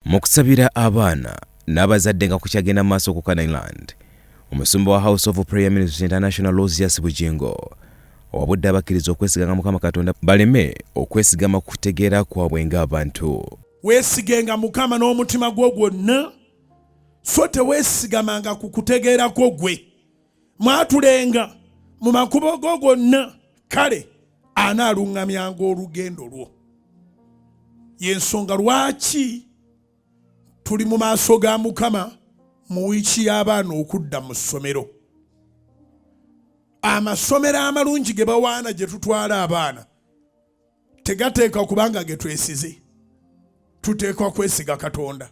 Mu kusabira abaana n'abazadde nga kukyagenda mu maaso ku Canaan, omusumba wa House of Prayer Ministries International, Aloysius Bugingo, owabudde abakkiriza okwesiganga Mukama Katonda baleme okwesigama ku kutegeera kwabwe ng'abantu. Weesigenga Mukama n'omutima gwo gwonna, so teweesigamanga ku kutegeera kwo gwe. Mwatulenga mu makubo go gonna, kale anaaluŋŋamyanga olugendo lwo. Y'ensonga lwaki tuli mu maaso ga Mukama mu wiiki y'abaana okudda mu ssomero. Amasomero amalungi ge bawaana gye tutwala abaana tegateekwa kubanga ge twesize, tuteekwa kwesiga Katonda.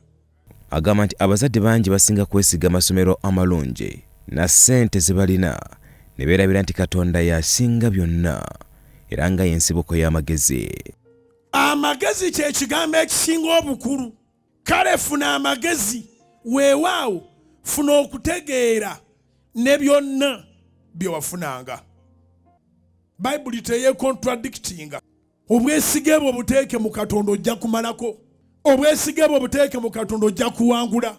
Agamba nti abazadde bangi basinga kwesiga amasomero amalungi na ssente ze balina ne beerabira nti Katonda y'asinga byonna era nga y'ensibuko y'amagezi. Amagezi kye kigambo ekisinga obukulu. Kale funa amagezi, weewaawo funa okutegeera ne byonna bye wafunanga. Bayibuli teyekontradictinga. Obwesige bwo buteeke mu Katonda, ojja kumalako. Obwesige bwo buteeke mu Katonda, ojja kuwangula.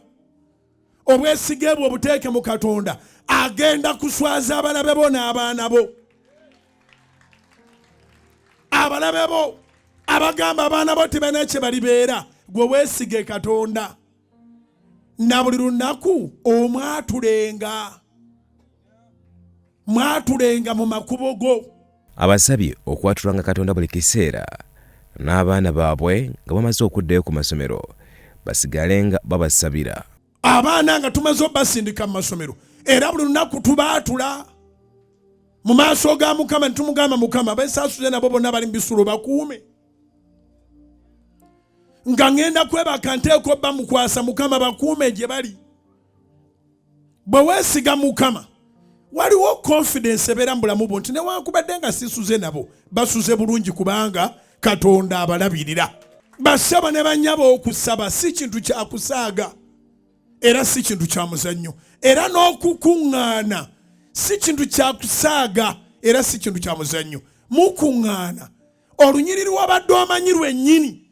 Obwesige bwo buteeke mu Katonda, agenda kuswaza abalabe bo n'abaana bo. Abalabe bo abagamba abaana bo tebalina kye balibeera, gwe weesige Katonda na buli lunaku omwatulenga, mwatulenga mu makubo go. Abasabye okwatulanga Katonda buli kiseera n'abaana baabwe nga bamaze okuddayo ku masomero basigale nga babasabira. Abaana nga tumaze obasindika mu masomero, era buli lunaku tubaatula mu maaso ga Mukama ne tumugamba, Mukama, besaasuze nabo bonna bali mu bisulo bakuume. Nga ŋŋenda kwebaka nteekwa obbamukwasa Mukama, bakuume gye bali. Bwe weesiga Mukama, waliwo confidence ebeera mu bulamu bwo nti newankubadde nga sisuze nabo, basuze bulungi kubanga Katonda abalabirira. Bassebo ne bannyabo, okusaba si kintu kya kusaaga era si kintu kya muzannyo, era n'okukuŋŋaana si kintu kya kusaaga era si kintu kya muzannyo. Mukuŋŋaana olunyiriri wabadde omanyi lwennyini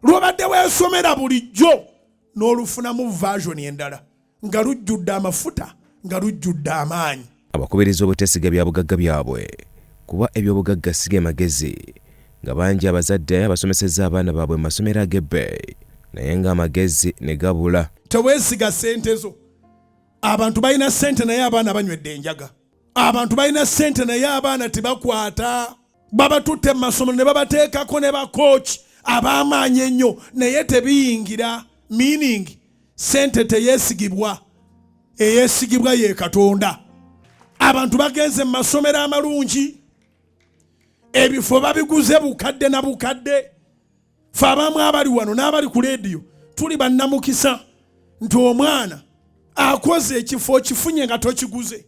lwobadde weesomera bulijjo n'olufunamu version endala nga lujjudde amafuta, nga lujjudde amaanyi. Abakubiriza obuteesiga bya bugagga byabwe kuba eby'obugagga si ge magezi, nga bangi abazadde abasomesezza abaana baabwe mu masomero ag'ebbeeyi naye ng'amagezi ne gabula. Teweesiga ssente zo. Abantu balina ssente naye abaana banywedde enjaga. Abantu balina ssente naye abaana tebakwata. Babatutte mu masomero ne babateekako ne bakooki ab'amaanyi ennyo naye tebiyingira. Meaning ssente teyeesigibwa, eyeesigibwa ye Katonda. Abantu bagenze mu masomero amalungi, ebifo babiguze bukadde na bukadde. Fe abamu abali wano n'abali ku leediyo tuli bannamukisa nti omwana akoze ekifo okifunye nga tokiguze,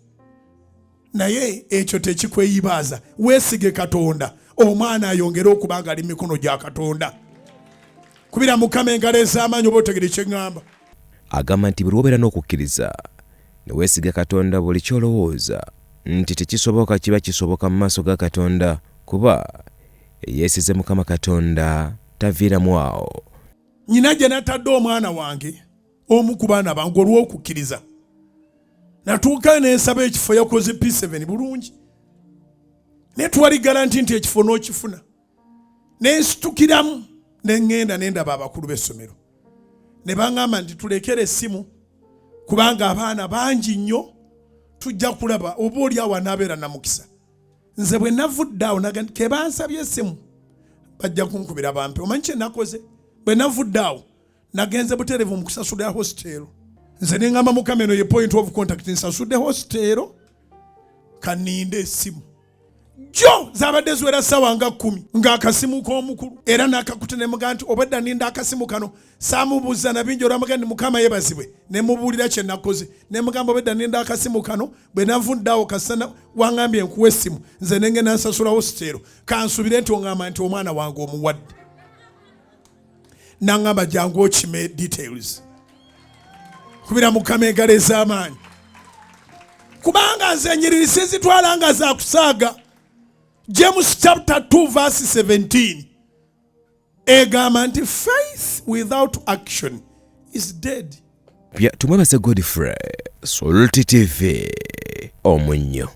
naye ekyo tekikweyibaaza. Weesige Katonda, omwana ayongere okuba nga ali mu mikono gya Katonda. Kubira Mukama engalo ez'amaanyi oba otegere kye ŋŋamba. Agamba nti buli lw'obeera n'okukkiriza ne weesiga Katonda, buli ky'olowooza nti tekisoboka kiba kisoboka mu maaso ga Katonda, kuba eyeesize Mukama Katonda taviiramu awo. Nyina gye natadde omwana wange, omu ku baana bange, olw'okukkiriza natuukayo nensaba ekifo, yakoze P7 bulungi, naye tuwali garanti nti ekifo n'okifuna. Nensitukiramu neŋŋenda nendaba abakulu b'essomero ne baŋŋamba nti tulekere essimu kubanga abaana bangi nnyo, tujja kulaba oba oli awo anaabeera namukisa. Nze bwe navudde awo kebansabye essimu bajja kunkubira bampe. Omanyi kye nakoze? Bwe navudde awo nagenze butereevu mu kusasulira hostel. Nze ne ŋŋamba Mukama, eno ye point of contact, nsasudde hostel, kaninde essimu. Jo zabadde ziwera ssaawa nga 10 ng'akasimu k'omukulu era n'akakute ne mugamba nti obwedda ninda akasimu kano. Saamubuuza na bingi, olwamugamba nti Mukama yeebazibwe, ne mubuulira kye nakoze, ne mugamba obwedda ninda akasimu kano, bwe navudde awo kasana wangambye nkuwa essimu, nze ne ngenda nsasula hositeero, kansubire nti oŋŋamba nti omwana wange omuwadde. N'aŋŋamba jangu okime details. Kubira Mukama engalo ez'amaanyi, kubanga nze enyiriri sizitwala nga za kusaaga. James chapter 2 verse 17 egamba nti faith without action Is dead. Tumwebase Godfrey, Salt TV, omunnyo.